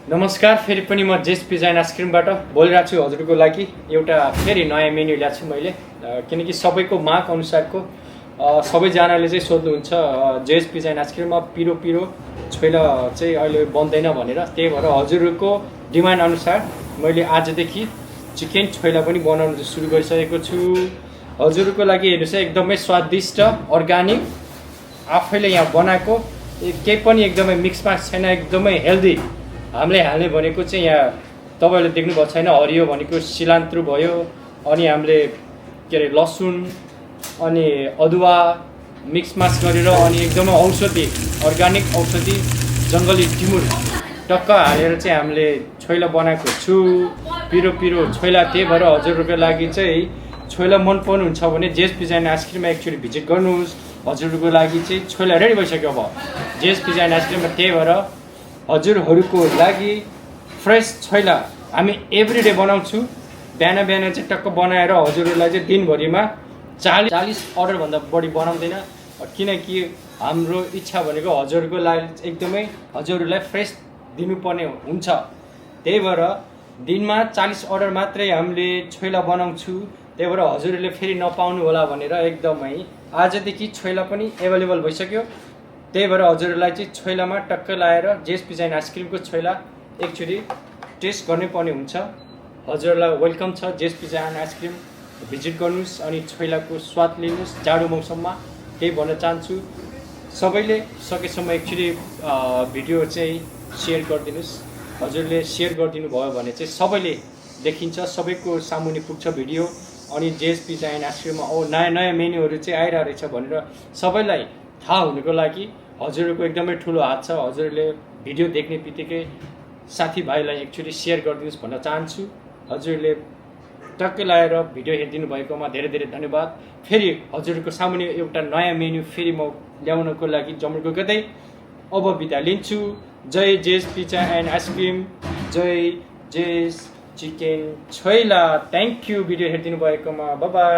नमस्कार, फेरि पनि म जेस पिज्जा एन्ड आइसक्रिमबाट बोलिरहेको छु हजुरको लागि एउटा फेरि नयाँ मेन्यु ल्याएको छु मैले। किनकि सबैको माग अनुसारको सबैजनाले चाहिँ सोध्नुहुन्छ जेस पिज्जा एन्ड आइसक्रिममा पिरो पिरो छोइला चाहिँ अहिले बन्दैन भनेर। त्यही भएर हजुरको डिमान्ड अनुसार मैले आजदेखि चिकन छोइला पनि बनाउन सुरु गरिसकेको छु। हजुरको लागि हेर्नुहोस् है, एकदमै स्वादिष्ट अर्ग्यानिक आफैले यहाँ बनाएको, केही पनि एकदमै मिक्स म्याक्स छैन, एकदमै हेल्दी। हामीले हाल्ने भनेको चाहिँ यहाँ तपाईँहरूले देख्नुभएको छैन, हरियो भनेको सिलान्त्रु भयो, अनि हामीले के अरे लसुन अनि अदुवा मिक्स म्याक्स गरेर अनि एकदमै औषधि अर्ग्यानिक औषधि जङ्गली टिमुर टक्क हालेर चाहिँ हामीले छोइला बनाएको छु, पिरो पिरो छोइला। त्यही भएर हजुरहरूको लागि चाहिँ छोइला मन पर्नुहुन्छ भने जेस पिज्जा एन्ड आइसक्रिममा एकचोटि भिजिट गर्नुहोस्। हजुरहरूको लागि चाहिँ छोइला रेडी भइसक्यो अब जेस पिज्जा एन्ड आइसक्रिममा। त्यही भएर हजुरहरूको लागि फ्रेस छोइला हामी एभ्रिडे बनाउँछु। बिहान बिहान चाहिँ टक्क बनाएर हजुरहरूलाई चाहिँ दिनभरिमा 40 अर्डरभन्दा बढी बनाउँदैन, किनकि हाम्रो इच्छा भनेको हजुरहरूको लागि एकदमै हजुरहरूलाई फ्रेस दिनुपर्ने हुन्छ। त्यही भएर दिनमा 40 अर्डर मात्रै हामीले छोइला बनाउँछु। त्यही भएर हजुरहरूले फेरि नपाउनु होला भनेर एकदमै आजदेखि छोइला पनि एभाइलेबल भइसक्यो। त्यही भएर हजुरहरूलाई चाहिँ छोइलामा टक्क लाएर जेस पिज्जा एन्ड आइसक्रिमको छोइला एकचोटि टेस्ट गर्नै पर्ने हुन्छ। हजुरहरूलाई वेलकम छ जेस पिज्जा एन्ड आइसक्रिम, भिजिट गर्नुहोस् अनि छोइलाको स्वाद लिनुहोस् जाडो मौसममा। त्यही भन्न चाहन्छु, सबैले सकेसम्म एकचोटि भिडियो चाहिँ सेयर गरिदिनुहोस्। हजुरले सेयर गरिदिनु भयो भने चाहिँ सबैले देखिन्छ, सबैको सामुन्ने पुग्छ भिडियो। अनि जेस पिज्जा एन्ड आइसक्रिममा नयाँ नयाँ मेन्यूहरू चाहिँ आइरहेको रहेछ भनेर सबैलाई थाहा हुनुको लागि हजुरहरूको एकदमै ठुलो हात छ। हजुरले भिडियो देख्ने बित्तिकै साथीभाइलाई एकचोटि सेयर गरिदिनुहोस् भन्न चाहन्छु। हजुरले टक्कै लगाएर भिडियो हेरिदिनु भएकोमा धेरै धेरै धन्यवाद। फेरि हजुरहरूको सामुन्ने एउटा नयाँ मेन्यू फेरि म ल्याउनको लागि जमर्को गर्दै अब बिदा लिन्छु। जय जेस पिज्जा एन्ड आइसक्रिम, जय जेस chicken choila. Thank you video हेरिदिनु भएकोमा। By by.